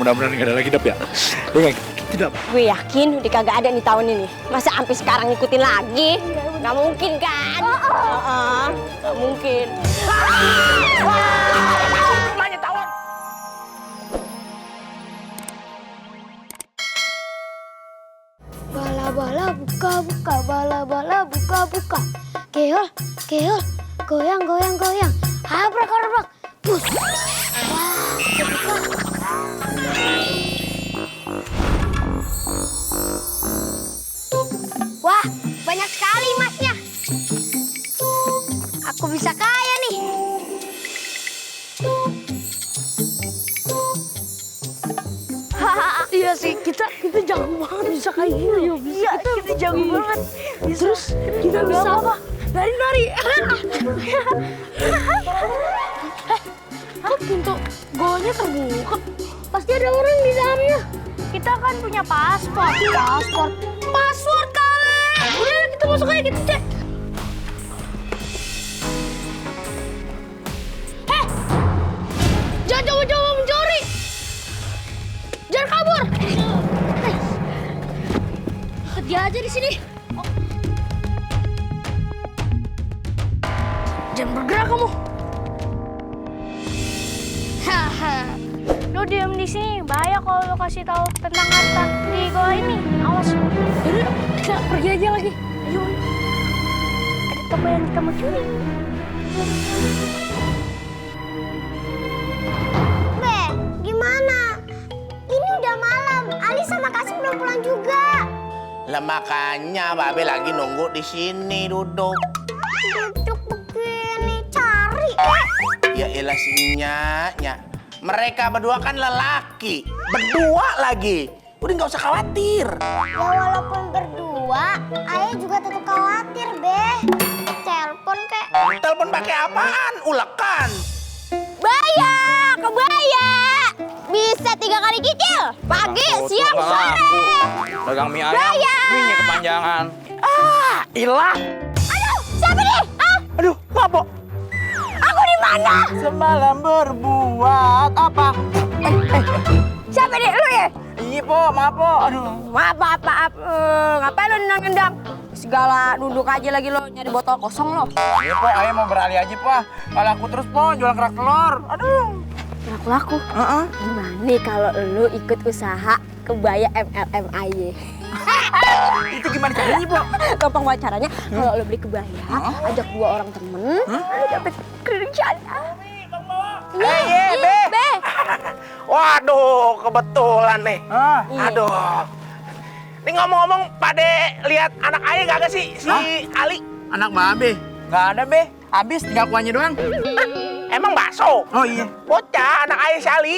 Mudah-mudahan nggak ada lagi Dap ya. Iya tidak. Gue yakin udah kagak ada nih tahun ini. Masa sampai sekarang ngikutin lagi? Nggak mungkin kan? Nggak mungkin. Banyak tawon. Bala-bala buka-buka, bala-bala buka-buka. Keol, keol, goyang, goyang, goyang. Abrak-abrak, pus. Wah, kebuka. Wah, banyak sekali emasnya. Aku bisa kaya nih. Iya sih, kita jago banget bisa kayak gini. Iya, kita jago banget. Terus kita bisa apa? Nari-nari. Kok pintu goanya terbuka? Pasti ada orang di dalamnya. Kita kan punya paspor. Password kali. Udah, kita masuk aja gitu deh. Jangan coba-coba mencuri. Jangan kabur. Kerja aja di sini. Jangan bergerak kamu. Haha. Lo diam di sini, bahaya kalau lo kasih tahu tentang harta di goa ini. Awas. Yaudah, kita pergi aja lagi. Ayo. Ada toko yang kita mau curi. Be, gimana? Ini udah malam. Ali sama Kasim belum pulang juga. Lah makanya Mbak Be lagi nunggu di sini duduk. Duduk begini, cari. Ya elah si Nya. Mereka berdua kan lelaki. Berdua lagi. Udah nggak usah khawatir. Ya walaupun berdua, Ayah juga tetap khawatir, Be. Telepon kek. Telepon pakai apaan? Ulekan. Baya, kebaya. Bisa 3 kali cicil. Pagi, siang, sore. Dagang mie ayam. Baya. Mie kepanjangan. Ilah. Aduh, siapa nih? Aduh, ngapa? Aku di mana? Semalam berbuat apa? Siapa nih? Lu ya? Iya po, maaf po. Aduh. Maaf. Ngapain lu nendang-nendang? Segala duduk aja lagi lo, nyari botol kosong lo. Iya po, ayah mau beralih aja po. Kalau aku terus po, jualan kerak telur. Aduh. Laku-laku. Gimana kalau lu ikut usaha kebaya MLM AY? Itu gimana caranya po? Gampang banget caranya. Kalau lu beli kebaya, ajak 2 orang temen, lu dapet kerjaan. Iya, Be. Waduh, kebetulan nih. Aduh. Ini ngomong-ngomong, Pade lihat anak ayah gak sih? Si Ali. Anak Babe. Nggak ada Be. Habis tinggal kuahnya doang. Emang bakso? Oh iya. Bocah, anak ayah si Ali.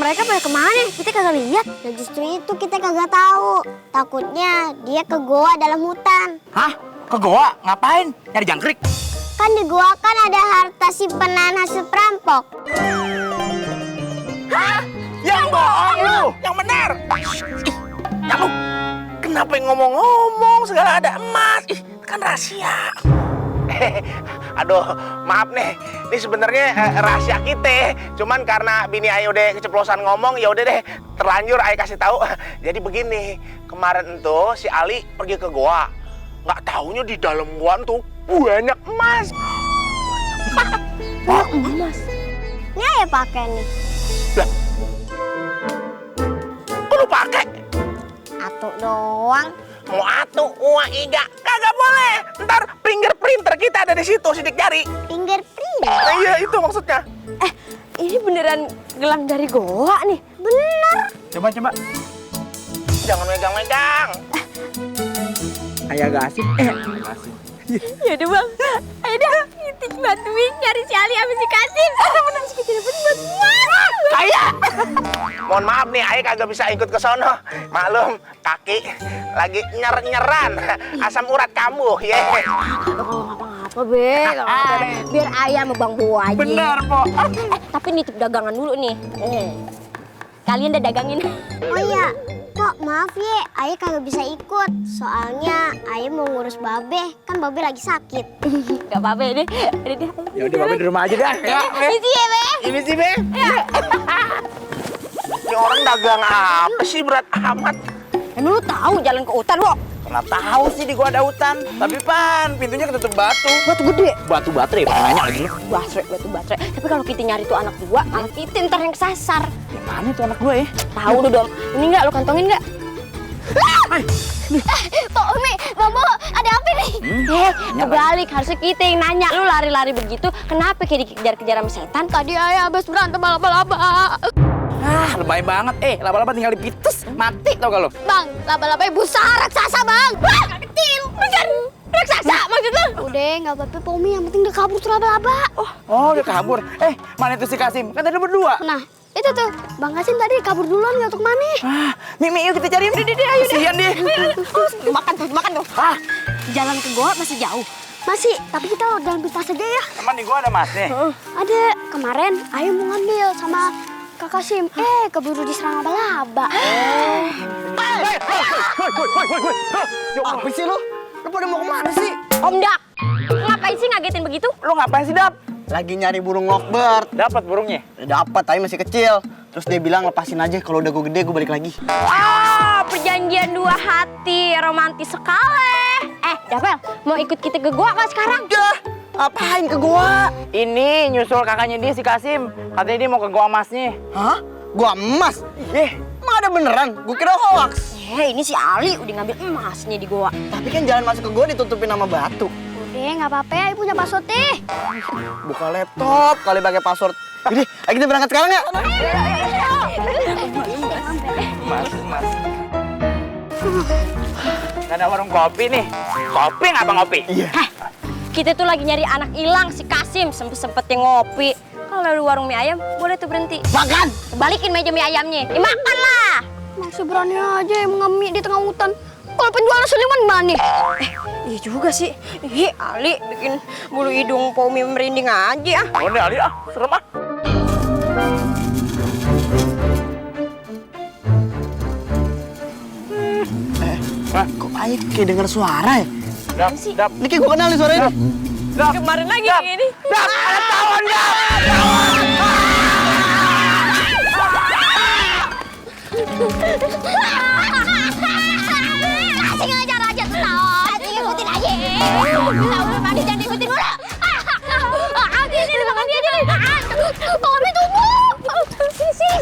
Mereka pada kemana? Kita kagak lihat. Ya justru itu kita kagak tahu. Takutnya dia ke goa dalam hutan. Hah? Ke goa? Ngapain? Nyari jangkrik? Kan di goa kan ada harta simpanan hasil perampok. Yang bohong lu, yang benar. Kamu kenapa yang ngomong-ngomong segala ada emas? Ih, kan rahasia. Aduh, maaf nih. Ini sebenarnya rahasia kita. Cuman karena bini Ayo udah keceplosan ngomong, ya udah deh, terlanjur Ayo kasih tahu. Jadi begini, kemarin tuh si Ali pergi ke goa. Nggak taunya di dalam goa tuh banyak emas. Banyak emas. Ini Ayah pakai nih. Lah, kok lu pakai? Atuk doang. Mau atuh, uang iga, kagak boleh. Ntar fingerprinter kita ada di situ, sidik jari. Fingerprint. Nah, iya itu maksudnya. Ini beneran gelang dari goa nih. Bener. Coba. Jangan megang-megang. Ayah gak asik. Ya udah bang, ayo dah kita bantuin nyari si Ali sama si Kasim. Bener sih kita dapat bantuan. Ayah. Mohon maaf nih, Ayah kagak bisa ikut ke sono. Maklum, kaki lagi nyer-nyeran asam urat kambuh. Ya. Apa Be? Biar Ayah sama Bang Bo aja. Benar, Po. Tapi nitip dagangan dulu nih. Kalian udah dagangin. Oh iya, Pok maaf ya, Ayah kagak bisa ikut. Soalnya Ayah mau ngurus Babe, kan Babe lagi sakit. Gak apa-apa deh. Ya udah Babe di rumah aja dah. Ya, Be. Misi ya Be. Ini sih Be. Ini orang dagang apa sih berat amat? Emang lu tahu jalan ke hutan, Wok? Pernah tahu sih di gua ada hutan. Tapi Pan, pintunya ketutup batu. Batu gede. Batu baterai, pakai nanya lagi lu. Batu baterai. Tapi kalau kita nyari tuh anak gua, anak kita ntar yang kesasar. Mana tuh anak gua ya? Tahu lu dong. Ini enggak, lu kantongin enggak? Pak Umi, Bambo, ada apa nih? Kebalik, harusnya kita yang nanya. Lu lari-lari begitu, kenapa kayak dikejar-kejar sama setan? Tadi ayah habis berantem laba-laba. Ah, lebay banget. Laba-laba tinggal dipites, mati tau gak lu? Bang, laba-laba besar raksasa, Bang. Wah, kecil. Bukan raksasa maksud lu. Udah, nggak apa-apa, Pak Umi. Yang penting udah kabur tuh laba-laba. Oh, udah kabur. Mana itu si Kasim? Kan tadi lu berdua. Nah, itu tuh. Bang Kasim tadi kabur duluan nggak untuk mana? Ah, Mimi, yuk kita cari. Ayo deh. Kasihan dia. Makan tuh. Ah, Jalan ke goa masih jauh. Masih, tapi kita lewat jalan pintas aja ya. teman di gua ada masnya. Ada, kemarin Ayu mau ngambil sama Kak Kasim. Keburu diserang laba-laba. Apa sih lu? Lu pada mau kemana sih? Om Dak, ngapain sih ngagetin begitu? Lu ngapain sih, Dap? Lagi nyari burung lovebird. Dapat burungnya. Dapat, tapi masih kecil. Terus dia bilang lepasin aja, kalau udah gue gede gue balik lagi. Perjanjian dua hati, romantis sekali. Dapel, mau ikut kita ke goa kan sekarang? Apain ke gua? Ini nyusul kakaknya dia si Kasim. Katanya dia mau ke gua emasnya. Hah? Gua emas? Emang ada beneran? Gue kira hoax. Ini si Ali udah ngambil emasnya di goa. Tapi kan jalan masuk ke gua ditutupin sama batu. Udah, nggak apa-apa. Ayu punya password deh. Buka laptop kali pakai password. Jadi, ayo kita berangkat sekarang ya? Mas. Ada warung kopi nih. Kopi ngapa ngopi? Iya. Kita tuh lagi nyari anak hilang si Kasim, sempet-sempetnya ngopi. Kalau di warung mie ayam, boleh tuh berhenti. Makan! Balikin meja mie ayamnya. Makan lah! Masih berani aja yang mengambil di tengah hutan. Kalau penjual Suliman mana? Iya juga sih. Ali bikin bulu hidung Pomi merinding aja. Oh, ini Ali serem ah. Kok Ayo kayak denger suara ya? Dap. Ini kayak gue kenal nih suaranya. Kemarin lagi ini. Dap, ada tawon, Dap. Kasih ngajar aja tuh tawon. Ikutin aja. Tawon mandi jangan ikutin mulu. Ini makan dia aja. Pomi tunggu. Sini.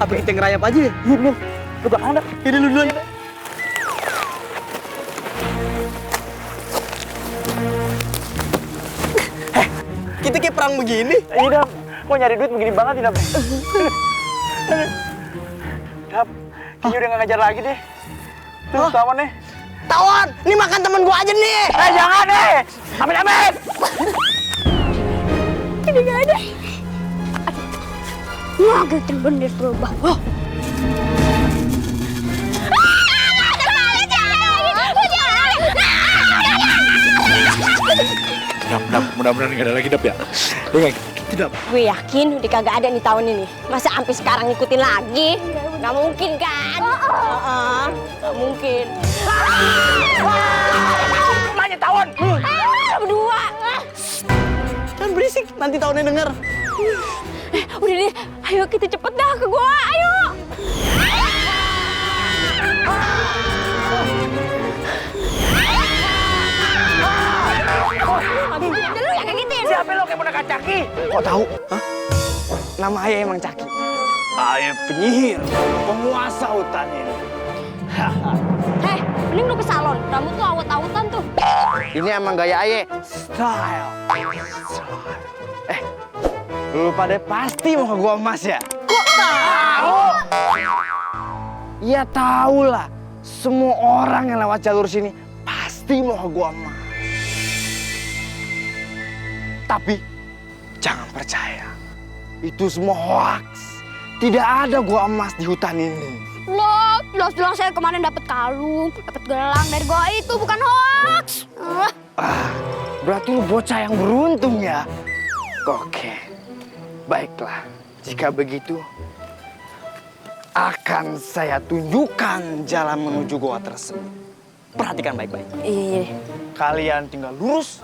Apa kita ngerayap aja ya? Lu belakang, Dap. Yaudah lu duluan. Kita kayak perang begini. Iya, Dap. Kok nyari duit begini banget sih, Dap? Dap, kayaknya udah gak ngajar lagi deh. Tuh, tawon nih. Tawon, ini makan temen gua aja nih. Jangan deh. Amit. Ini nggak ada. Ngagetin bener berubah. Dap, mudah-mudahan gak ada lagi, Dap ya. Tidak. Gue yakin udah kagak ada nih tahun ini. Masa sampai sekarang ngikutin lagi? Gak mungkin kan? Gak mungkin. Mana tawon? Berdua. Kan berisik, nanti tahunnya denger. Udah deh, ayo kita cepet dah ke gua, ayo. Lu yang kayak gitu. Siapa lo kayak boneka Caki? Kok tahu? Hah? Nama ayah emang Caki. Ayah penyihir, penguasa hutan ini. Mending lu ke salon. Rambut tuh awet-awetan tuh. Ini emang gaya ayah. Style. Lu pada pasti mau ke gua emas ya? Kok tahu? Ya tahu lah. Semua orang yang lewat jalur sini pasti mau ke gua emas. Tapi jangan percaya. Itu semua hoax. Tidak ada gua emas di hutan ini. Loh, jelas-jelas saya kemarin dapat kalung, dapat gelang dari gua itu bukan hoax. Berarti lu bocah yang beruntung ya? Oke. Baiklah. Jika begitu, akan saya tunjukkan jalan menuju goa tersebut. Perhatikan baik-baik. Iya. Kalian tinggal lurus.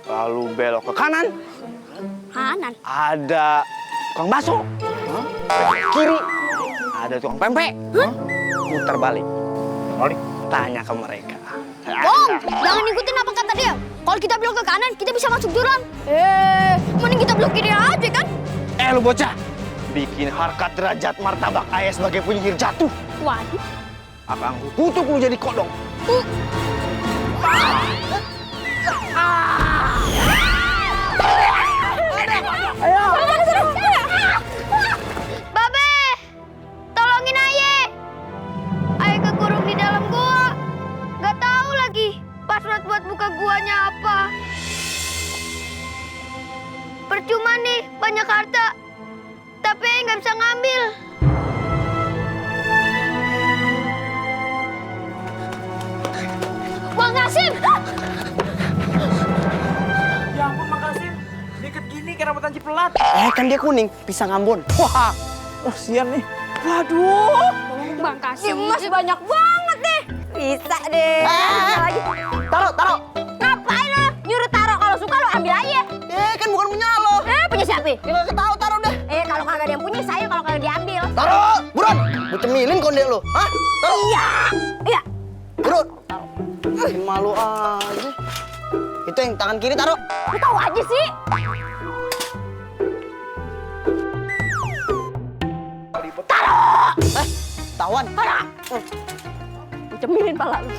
Lalu belok ke kanan. Kanan. Ada tukang bakso. Kiri ada tukang pempek. Putar balik. Tanya ke mereka. Bong, jangan ikutin apa kata dia. Kalau kita belok ke kanan, kita bisa masuk jurang. Mending kita belok kiri aja kan? Lu bocah, bikin harkat derajat martabak ayah sebagai penyihir jatuh. Waduh. Akan kutuk lu jadi kodong. Babe, tolongin Aye. Aye kekurung di dalam gua. Gak tahu lagi password buat buka guanya apa. Percuma nih banyak harta, tapi Aye nggak bisa ngambil. Bang Kasim! Ya ampun, makasih. Dikit gini kayak rambutan cipelat. Kan dia kuning, pisang Ambon. Wah, sian nih. Waduh. Bang Kasim. Emas banyak banget deh. Bisa deh. Taruh. Ngapain lo? Nyuruh taruh, kalau suka lo ambil aja. Kan bukan punya lo. Punya siapa? Ya nggak tahu, taruh deh. Kalau kagak ada yang punya saya, kalau kagak diambil. Taruh, buruan. Gue cemilin konde lo. Hah? Taruh. Iya. Buruan. Bikin malu aja. Itu yang tangan kiri taruh. Lu tahu aja sih. Tawan. Cemilin pala lu.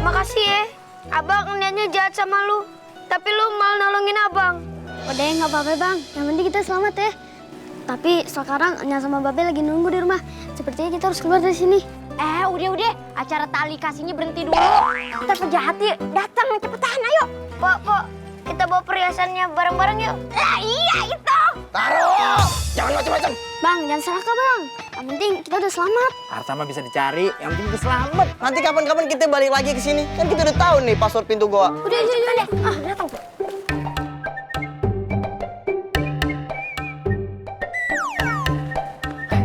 Makasih ya. Abang niatnya jahat sama lu. Tapi lu malah nolongin abang. Udah ya nggak apa-apa bang. Yang penting kita selamat ya. Tapi sekarang Nya sama Babe lagi nunggu di rumah. Sepertinya kita harus keluar dari sini. Udah. Acara tali kasihnya berhenti dulu. Ntar penjahatnya datang, cepetan, ayo. Pok, kita bawa perhiasannya bareng-bareng yuk. Iya itu. Taruh. Jangan macam-macam. Bang, jangan serakah bang. Yang penting kita udah selamat. Harta mah bisa dicari, yang penting kita selamat. Nanti kapan-kapan kita balik lagi ke sini. Kan kita udah tahu nih password pintu goa. Udah. Datang.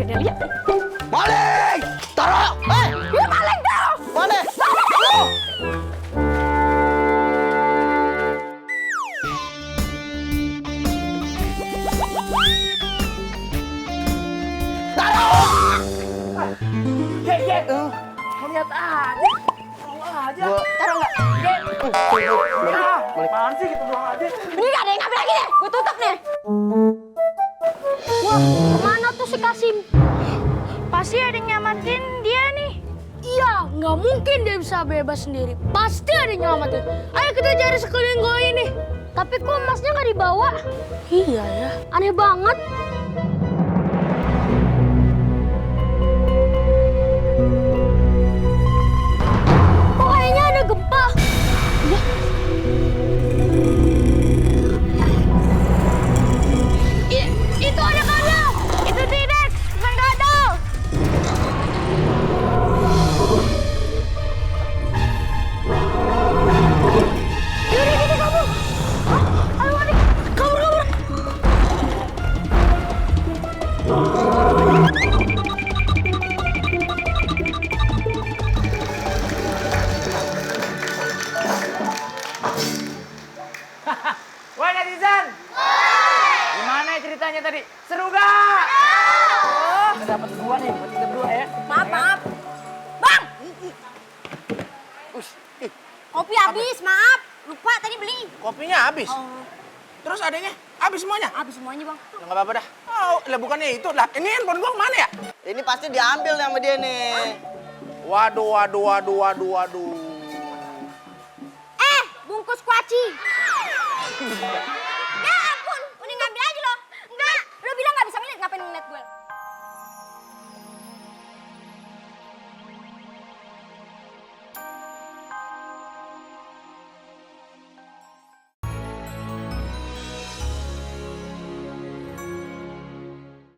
Udah lihat. Balik. Taruh. Dia maling taruh. Mana? Lihat aja. Taruh nggak? Apaan sih gitu doang aja. Ini nggak ada yang ngambil lagi deh. Gue tutup nih. Wah, kemana tuh si Kasim? Pasti ada yang nyamatin dia nih. Iya, nggak mungkin dia bisa bebas sendiri. Pasti ada yang nyelamatin. Ayo kita cari sekeliling goa ini. Tapi kok emasnya nggak dibawa? Iya ya. Aneh banget. Kok kayaknya ada gempa? Itu ada kadal. Itu T-Rex, bukan kadal. Yaudah, kita kabur. Ayo, adik. Kabur. Woi netizen. Gimana ceritanya tadi? Seru gak? Oh, dapat dua nih buat kita berdua ya. Maaf. Bang. Kopi habis, maaf. Lupa tadi beli. Kopinya habis. Terus adanya habis semuanya? Habis semuanya, Bang. Ya nggak apa-apa dah. Oh, lah bukannya itu lah. Ini handphone gua kemana ya? Ini pasti diambil sama dia nih. Waduh. Bungkus kuaci. Ya ampun, mending ngambil aja lo. Enggak, lo bilang nggak bisa ngeliat, ngapain ngeliat gue?